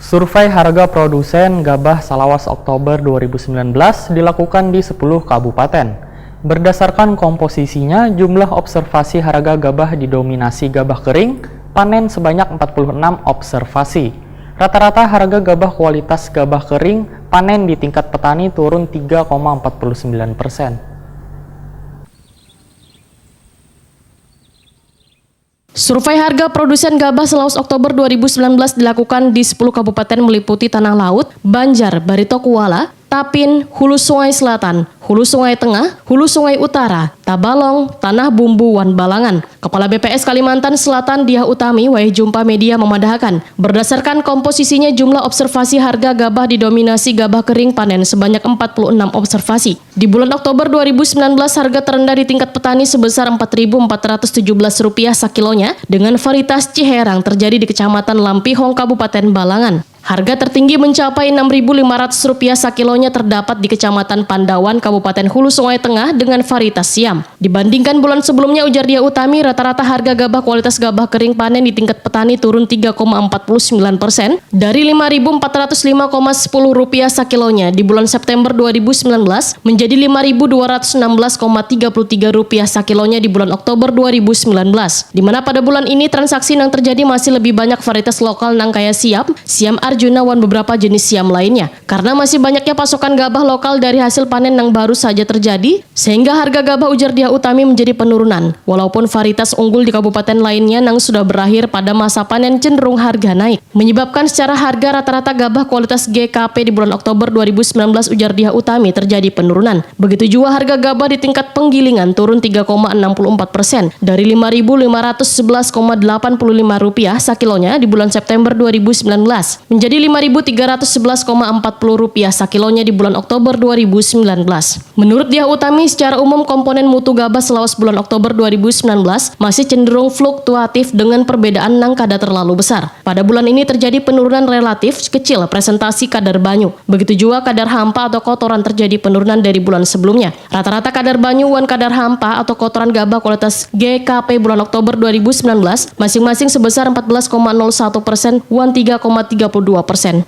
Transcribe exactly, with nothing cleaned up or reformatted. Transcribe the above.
Survei harga produsen gabah salawas Oktober dua ribu sembilan belas dilakukan di sepuluh kabupaten. Berdasarkan komposisinya, jumlah observasi harga gabah didominasi gabah kering, panen sebanyak empat puluh enam observasi. Rata-rata harga gabah kualitas gabah kering panen di tingkat petani turun tiga koma empat puluh sembilan persen. Survei harga produsen gabah salawas Oktober dua ribu sembilan belas dilakukan di sepuluh kabupaten meliputi Tanah Laut, Banjar, Barito Kuala, Tapin, Hulu Sungai Selatan, Hulu Sungai Tengah, Hulu Sungai Utara, Tabalong, Tanah Bumbu, wan Balangan. Kepala B P S Kalimantan Selatan Diah Utami wayah jumpa media memadahakan, berdasarkan komposisinya jumlah observasi harga gabah didominasi gabah kering panen sebanyak empat puluh enam observasi. Di bulan Oktober dua ribu sembilan belas, harga terendah di tingkat petani sebesar empat ribu empat ratus tujuh belas rupiah sakilonya dengan varietas Ciherang terjadi di Kecamatan Lampihong, Kabupaten Balangan. Harga tertinggi mencapai enam ribu lima ratus rupiah sakilonya terdapat di Kecamatan Pandawan, Kabupaten Hulu Sungai Tengah dengan varietas Siam. Dibandingkan bulan sebelumnya, ujar Diah Utami, rata-rata harga gabah kualitas gabah kering panen di tingkat petani turun tiga koma empat puluh sembilan persen, dari lima ribu empat ratus lima koma sepuluh rupiah sakilonya di bulan September dua ribu sembilan belas menjadi lima ribu dua ratus enam belas koma tiga puluh tiga rupiah sakilonya di bulan Oktober dua ribu sembilan belas, di mana pada bulan ini transaksi yang terjadi masih lebih banyak varietas lokal nang kaya Siam, Siam Arjuna, wan beberapa jenis Siam lainnya. Karena masih banyaknya pasokan gabah lokal dari hasil panen yang baru saja terjadi, sehingga harga gabah, ujar Diah Utami, menjadi penurunan. Walaupun varietas unggul di kabupaten lainnya yang sudah berakhir pada masa panen cenderung harga naik, menyebabkan secara harga rata-rata gabah kualitas G K P di bulan Oktober dua ribu sembilan belas, ujar Diah Utami, terjadi penurunan. Begitu juga harga gabah di tingkat penggilingan turun tiga koma enam puluh empat persen, dari lima ribu lima ratus sebelas koma delapan puluh lima rupiah sakilonya di bulan September dua ribu sembilan belas menjadi lima ribu tiga ratus sebelas koma empat puluh rupiah sakilonya di bulan Oktober dua ribu sembilan belas. Menurut Diah Utami, secara umum komponen mutu gabah selawas bulan Oktober dua ribu sembilan belas masih cenderung fluktuatif dengan perbedaan nang kada terlalu besar. Pada bulan ini terjadi penurunan relatif kecil presentasi kadar banyu. Begitu juga kadar hampa atau kotoran terjadi penurunan dari bulan sebelumnya. Rata-rata kadar banyu wan kadar hampa atau kotoran gabah kualitas G K P bulan Oktober dua ribu sembilan belas masing-masing sebesar empat belas koma nol satu persen wan tiga koma tiga puluh dua persen.